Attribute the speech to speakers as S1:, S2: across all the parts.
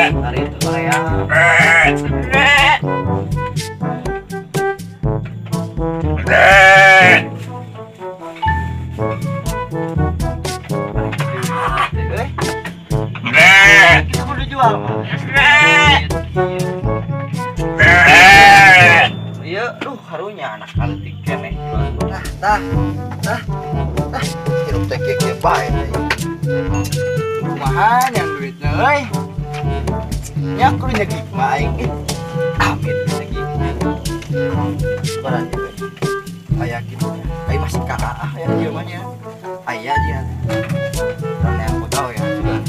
S1: Hari itu saya. Kita mau dijual mah. Iya, duh harunya anak kaletik keneh. Tah, tah, tah, tah. Hirup teh kieu bae teh. Kumaha yang duitnya euy. Nya kudu nyegik mah aing. Amit nyegik. Berarti aya kitu nya. Ai masih ka ah aya kieu mah nya. Aya dia. Dan yang aku tahu ya sudah.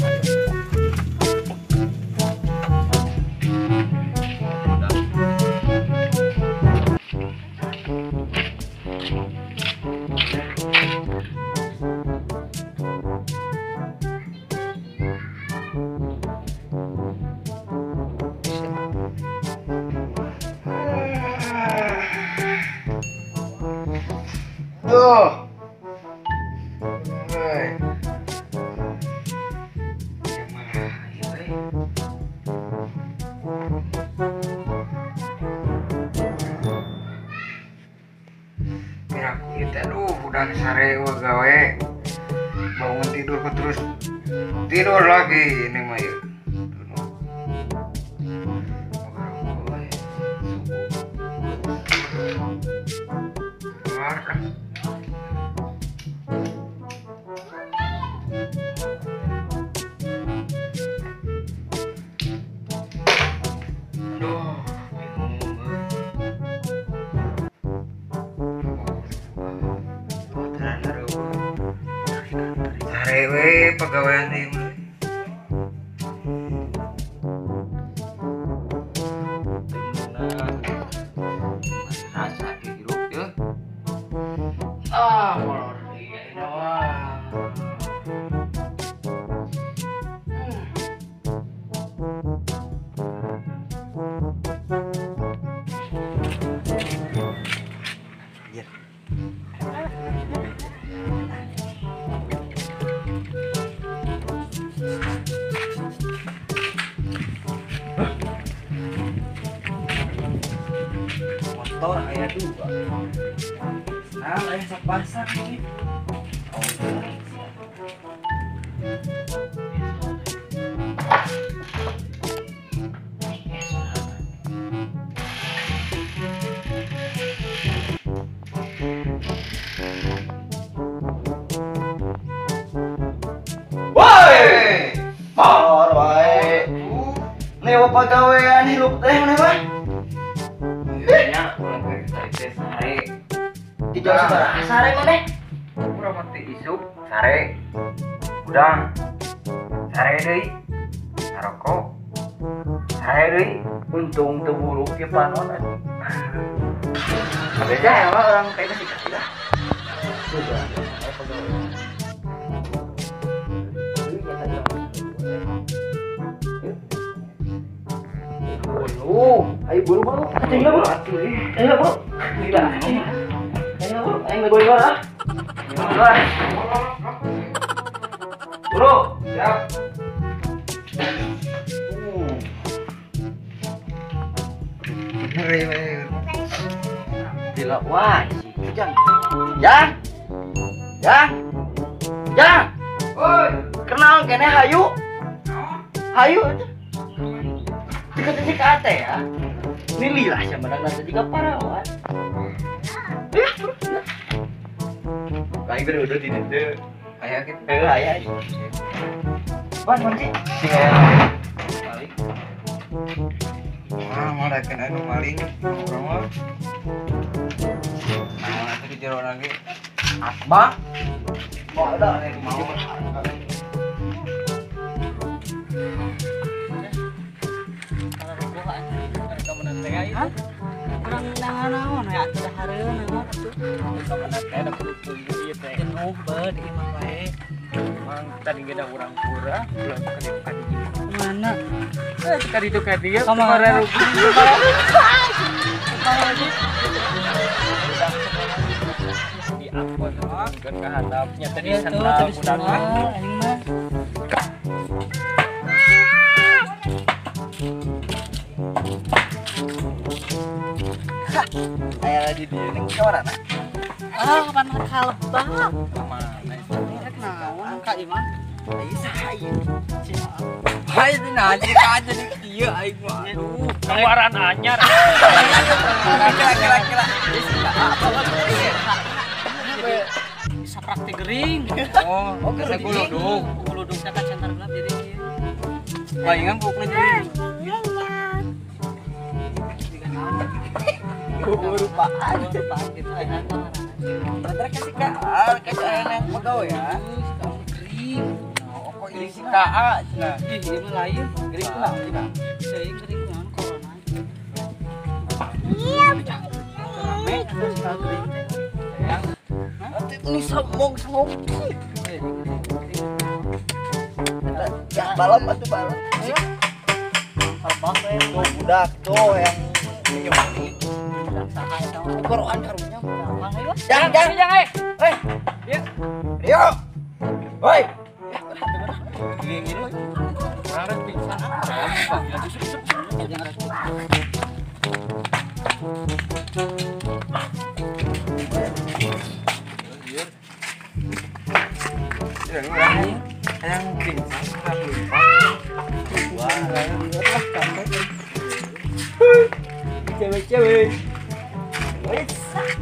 S2: Tuh. Hei. Gimana ini? Miraku itu aduh udah sare gawe. Bangun tidur terus tidur lagi ini mah ya. Sare pegawaian ini. Rasa hirup ya. Ah, molor iya ini mah.
S1: Anjir. Motor aya dua. Nah, aya sapasang ini. Oh, woi, por wae. Lewa pagawean hirup teh maneh mah.
S2: Nya urang teh teh sare.
S1: Dijual sabaraha sare maneh?
S2: Urang mah teh isuk sare. Udang. Sare deui. Ngarokok. Sare deui.
S1: Untung teu buruk ge panon atuh. Kabeh mah urang teh masih kasih lah. Sudah, aya pagawean. Ayo buru-buru, ayo buru, ayo buru, gila, ayo buru, ayo buru, ah, buru,
S2: siap. Bener ya,
S1: gila, wah, jang, jang, jang, jang,
S2: oi,
S1: kenal kene hayu, hayu. Deket-deket ke ate ya. Nili lah sama dan juga parawan. Ya, bro. Baik bro, udah tidak tuh.
S2: Ayah gitu.
S1: Ayah. Ban kunci.
S2: Maling. Wah, mau dakeun anu maling urang mah. Nah, atuh di jero lagi.
S1: Asma. Oh, ada
S2: mau.
S3: Kurang naon we atuh dahareun naon atuh.
S4: Kamana teh da kudu ieu teh.
S3: Jenuh beuh di imah wae.
S4: Emang tadi ge da urang pura ulah ka ditu ka dieu.
S3: Mana?
S4: Eh ka ditu ka dieu
S3: Kamana?
S4: Di angkot kan ka handapnya tadi
S3: Iya tuh,
S4: sendal
S3: tadi
S4: budak
S3: sendal aing mah.
S1: Aya di dieu ning kawarana.
S3: Ah, pan kalebak.
S2: Mana
S3: Rek naon ka imah?
S1: Ieu saha ieu?
S2: Hai nah jadi aja di kieu aing mah.
S4: Aduh, keluaran anyar.
S1: Kira kira.
S3: Bisa praktik gering.
S2: Oh,
S1: Oke,
S2: saya guludug.
S3: Guludug teh ka center gelap jadi kieu.
S2: Palingan bukna gering.
S3: Jiga naon?
S1: Rupaan.
S3: Rupaan gitu aya kawarana.
S1: Bentar kasih ka, kasih yang pegawai ya.
S3: Gering.
S2: Oh, kok ini si KA cenah.
S3: Ih, ieu mah lain.
S1: Gering kunaon cenah?
S3: Seuing gering naon corona. Rame eta si gering teh.
S1: Ini sombong sombong. Ya balap atuh balap.
S3: Kalebak we.
S1: Tuh budak tuh yang minum.
S3: Budak saha eta mah.
S1: Quran karunya.
S3: Gampang ayo.
S1: Jang jang.
S4: Jang eh.
S1: Hei.
S4: Iya.
S1: Rio. Woi. Gini gini.
S4: Urang pingsan.
S3: Jangan
S2: Ya urang hayang pingsan urang lupa.
S1: Wah, cewek-cewek.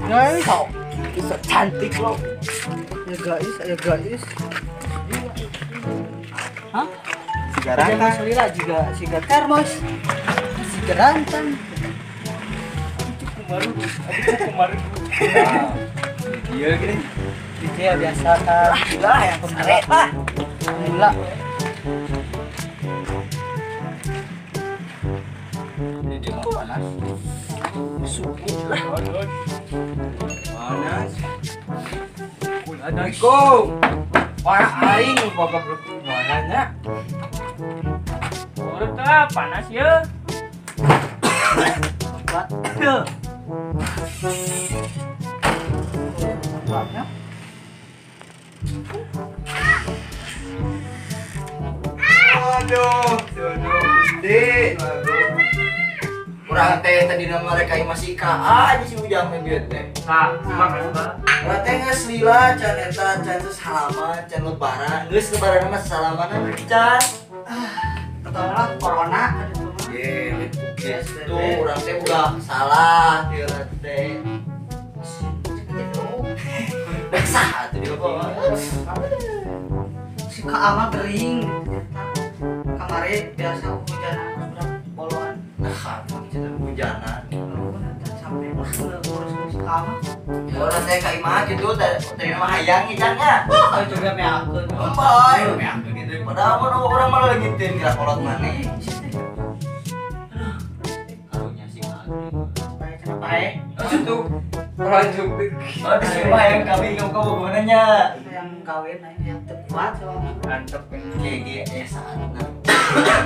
S1: Guys, bisa cantik loh.
S3: Ya guys, ya guys. Hah?
S1: Sigarantan.
S3: Selila juga siga termos. Sigarantan.
S4: Kumaru, aduh kumaru.
S2: Iya gini.
S3: Itu ya biasa kan.
S1: Gila yang sare lah.
S3: Pemula.
S2: Ini dia mah panas.
S1: Subuh lah.
S2: Panas. Assalamualaikum. Wah, aing lupa goblok mana nya?
S4: Urut teh panas ya.
S3: Tempat. Tempatnya.
S2: Aduh, aduh, gede.
S1: Urang teh tadi nama mereka masih KA aja si Ujang teh bieu teh.
S4: Nah, simak simak.
S1: Urang teh geus lila can eta can salaman, can lebaran. Geus lebaran mah salamanan can.
S3: Pertama lah corona ada tuh mah.
S1: Ye, gitu urang teh boga salah ti urang teh. Gitu. Rek saha atuh di bawah.
S3: Si KA mah gering. Kamari biasa hujanan sudah boloan.
S1: Nah, cenah hujanan.
S3: Sampai ngurus-ngurus KA mah.
S1: Urang teh ka imah kitu teh mah hayang ijangnya.
S3: Wah, ayo juga meakeun.
S1: Empai, meakeun gitu. Padahal mun urang mah lagi teu kira kolot maneh.
S4: Karunya si KA.
S3: Kenapa eh?
S2: Itu lanjut.
S1: Oh, di sini mah yang kami kamu nya.
S3: Yang kawin aing yang tepat soalnya.
S2: Mantep
S1: GG ya saatna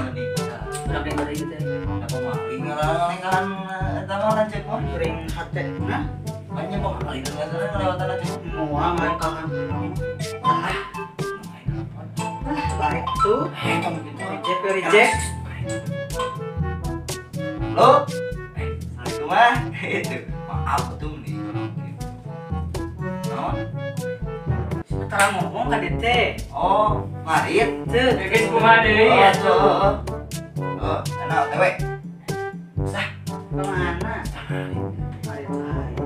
S1: menikah.
S3: Urang yang gering teh.
S1: Apa maling ngalang-ngalang eta mah lanceuk mah.
S3: Gering hate nah.
S1: Banyak kok maling ngelewatan lanceuk.
S3: Moal ngangkangan. Ah. Baik tuh.
S1: Kamu gitu.
S3: Reject reject.
S1: Halo. Assalamualaikum mah. Itu. Maaf tuh nih orang gitu. Naon?
S3: Sementara ngomong ka dieu teh.
S1: Oh, ngarit.
S3: Teu.
S4: Geus kumaha deui
S1: Oh,
S4: atuh.
S1: Oh, enak OTW. Sah.
S3: Kemana? Ngarit aja.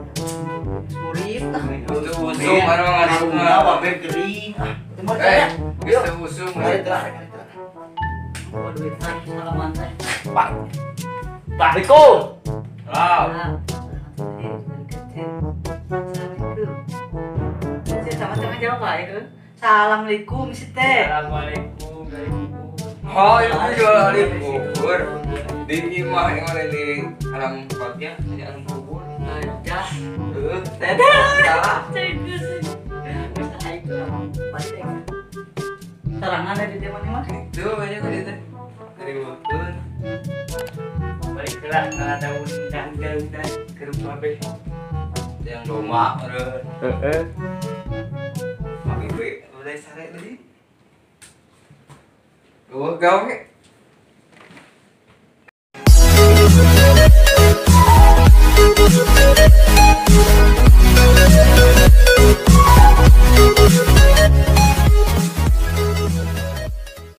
S3: Murid lah.
S2: Itu usum anu ngarit
S1: Karungna
S2: mah.
S1: wabe gering. Ah, timur
S2: Eh,
S1: teh.
S2: geus teu usum.
S1: Ngarit lah, ngarit lah.
S3: Oh, duitan salaman teh.
S1: Pak. Assalamualaikum.
S2: Lah,
S3: Nah, sama-sama jawab lah itu. Assalamualaikum si teh.
S4: Assalamualaikum.
S2: Oh, itu jual hari kubur. Di imah yang ada di alam bagya, di alam kubur.
S3: Aja.
S2: Dadah. Salah.
S3: Tarangan ada di mana mah?
S2: Itu banyak tadi teh. Dari waktu.
S4: Balik lah kalau ada undang-undang ke rumah be.
S2: Yang domba, udah.
S4: Heeh.
S2: Mak ibu udah sare tadi. Gua gawe.